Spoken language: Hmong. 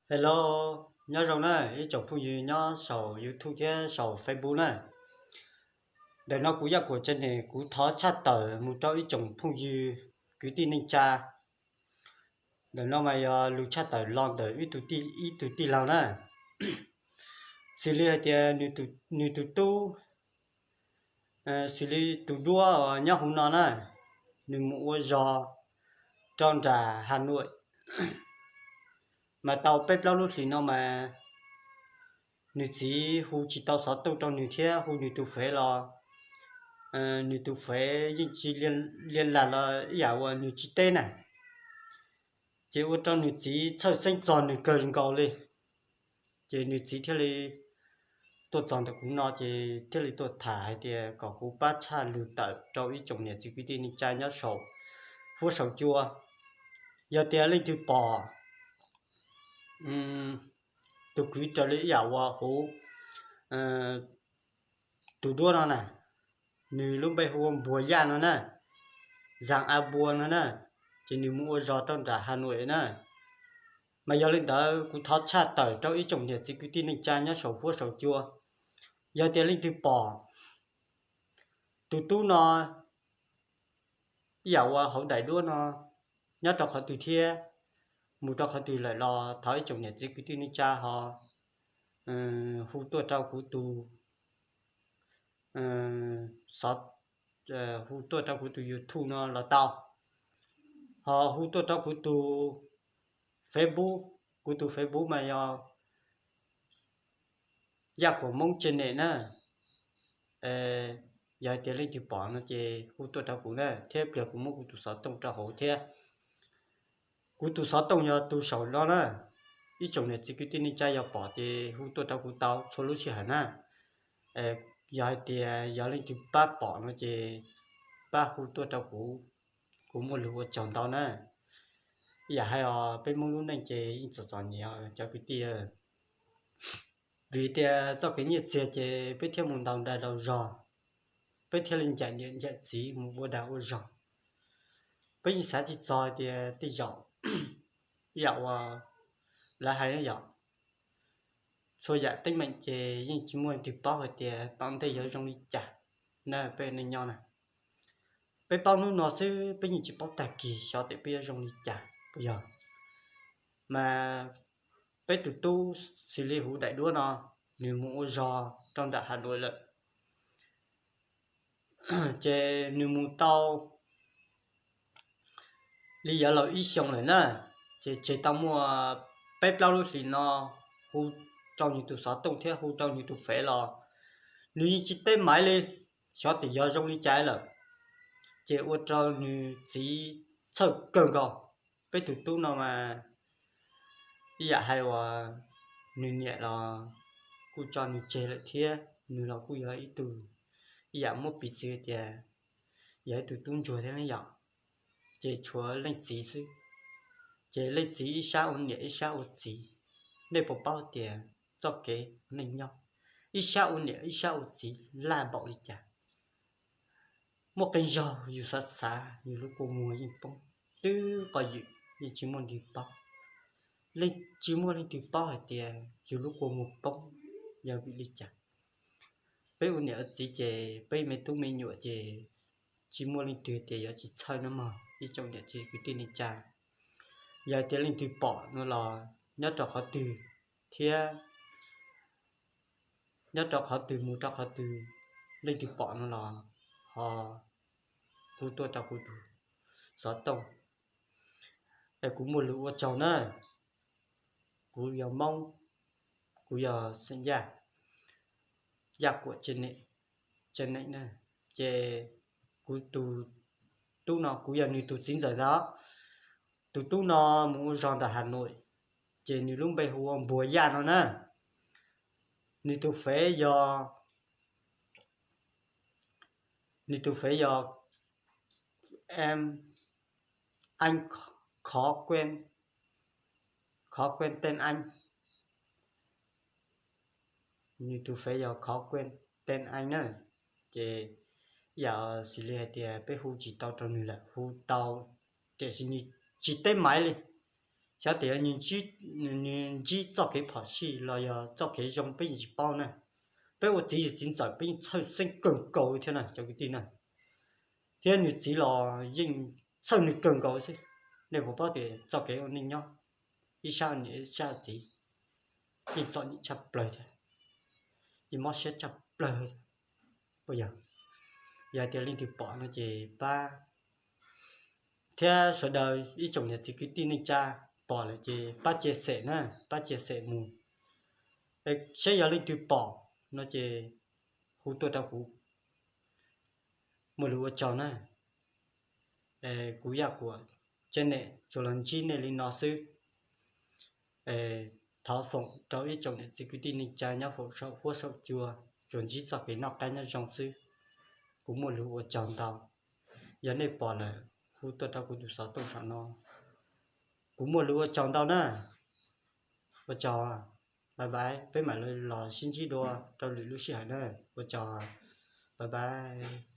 Hello, nyob zoo na ib tsoom phooj ywg nyob saum YouTube thiab saum Facebook na. Ntawm no kuv Yaj Kuam Channel kuv thov tshaj tawm mus rau ib tsoom phooj ywg kwv tij neej tsa. Ntawm no mas yog lus tshaj tawm los ntawm ib tug tij laug na. Xws li hais tias nws tus tub, xws li tus duab uas nyob hauv no na, nws mus ua zog rau nram Has Nuam, mas tau peb plaub lub hlis no mas nws txiv hu tsis tau xov tooj rau nws thiab hu nws tus fev los nws tus fev yeej tsis lia lag los ib yam uas nws tsis teb na. Ces ua rau nws txiv txhawj xeeb txog nws kawg nkaus li. Ces nws txiv thiaj li tuaj txog ntawm kuv no ces thiaj li tuaj tham hais tias kom kuv pab tshaj lus tawm rau ib tsoom niam txiv kwv tij neej tsa nyob saum huab saum cua. Yog tias leej twg pom tus kwv raws li ib yam uas huv tus duab no na, nws lub npe hu ua Npuag Yaj no na, Zam A Npua no na, ces nws mus ua zog rau nram Has Nuam na. Mas yog li ntawd kuv thov tshaj tawm rau ib tsoom niam txiv kwv tij neej tsa nyob saum huab saum cua, yog tias leej twg pom tus tub no ib yam uas hauv daim duab no nyob rau qhov twg thiab mus rau qhov twg lawm los thov ib tsoom niam txiv kwv tij neej tsa ho hu tuaj rau kuv tus hu tuaj rau kuv tus YouTube no los tau, ho hu tuaj rau kuv tus Facebook, kuv tus Facebook mas yog Yaj Kuam Hmoob Channel na. Yog hais tias leej twg pom no ces hu tuaj rau kuv na thiab pliag kuv muab kuv tus xov tooj rau hauv thiab. Kuv tus xov tooj yog tus saum no na. Ib tsoom niam txiv kwv tij neej tsa yog pom ces hu tuaj rau kuv tau txhua lub sij hawm na. Yog hais tias yog leej twg pab pom no ces pab hu tuaj rau kuv, kuv muaj lus ua tsaug ntau na. Ib yam hais os peb Hmoob lub neej ces yeej txom txom nyem cov kwv tij. Vim tias txoj kev nyiaj txiag ces peb thiaj mus ntaus dag ntaus zog, peb thiaj li ncaim niam ncaim txiv mus ua dag ua zog. Peb yeej xav tsis txog tias tej zaum ib yam uas lawv hais yom, txhua yam teeb meem ces yeej tsis muaj leej twg paub hais tias tom ntej yuav zoo li cas na peb neej nyob na. Peb paub hnub no xwb peb yeej tsis paub tag kis xyov tias peb yuav zoo li cas puas yog. Mas peb tus tub xws li huv daim duab no, nws mus ua zog rau nram Has Nuam lawm, ces nws mus tau li yuav luag ib xyoos lawm na, ces tseg tau muaj peb plaub lub hlis no hu rau nws tus xov tooj thiab hu rau nws tus fev los nws yeej tsis teb maiv li, xyov tias yog zoo li cas lawm. Ces ua rau nws txiv txhawj kawg nkaus. Peb tus tub no mas ib yam hais uas nws niam los kuj tso nws tseg lawm thiab nws los kuj yog ib tug ib yam muab piv txwv tias yog ib tug tub ntsuag thiab ne yom, ces tshuav leej txiv xwb. Ces leej txiv ib sab ua niam ib sab ua txiv, nej puas paub tias txoj kev neej nyob ib sab ua niam ib sab ua txiv laj npaum li cas? Muaj qee zaug yus xav xav yus lub kua muag yeej poob twb qo ywm, yeej tsis muaj leej twg paub. Leej tsis muaj leej twg paub hais tias yus lub kua muag poob yog vim li cas. Peb ua niam ua txiv ces peb me tub me nyuam ces tsis muaj leej twg tias yuav tsis txhawj no mog ib tsoom niam txiv kwv tij neej tsa. Yog tias leej twg pom no los nyob rau qhov twg thiab nyob rau qhov twg mus rau qhov twg, leej twg pom no los ho hu tuaj rau kuv tus xov tooj. Es kuv muaj lus ua tsaug na. Kuv yog Hmoob, kuv yog xeem Yaj, Yaj Kuam Channel, Channel na. Ces kuv tus tub no kuv yog nws tus txiv ntxawm ntag. Tus tub no mus ua zog ntawm Has Nuam, ces nws lub npe hu ua Npuag Yaj no na. Nws tus fev yog, nws tus fev yog em, Anh khó quên, khó quên tên anh. Nws tus fev yog khó quên tên anh na. Ces yam xws li hais tias peb hu tsis tau rau nws lawm, hu tau tiam sis nws tsis teb maiv li. Xyov tias nws ntsib txoj kev phom sij los yog txoj kev zoo peb yeej tsis paub na. Peb ua txiv yog txiv ntxawm peb yeej txhawj xeeb kawg nkaus thiab na cov kwv tij na. Thiab nws txiv los yeej txhawj nws kawg nkaus xwb. Nej puas paub tias txoj kev ua neej nyob ib sab niam ib sab txiv yeej txom nyem tshaj plaws thiab, yeej mob siab tshaj plaws thiab. Puas yog? Yog hais tias leej twg pom no ces pab, thiab sawv daws ib tsoom niam txiv kwv tij neej tsa pom lawm ces pab cia xem na, pab cia xem mus. Saib yog leej twg pom no ces hu tuaj rau kuv, muaj lus ua tsaug na. Kuv Yaj Kuam channel tsuas los ntsib nej li no xwb. Thov foom rau ib tsoom niam txiv kwv tij neej tsa nyob foom saum huab saum cua, tsuas ntsib txoj kev noj qab nyob zoo xwb. Kuv muaj lus ua tsaug ntau. Yog nej pom lawm hu tuaj rau kuv tus xov tooj saum no. Kuv muaj lus ua tsaug ntau na. Ua tsaug, bye bye, peb mam los sib ntsib dua rau lwm lub sij hawm na. Ua tsaug, bye bye.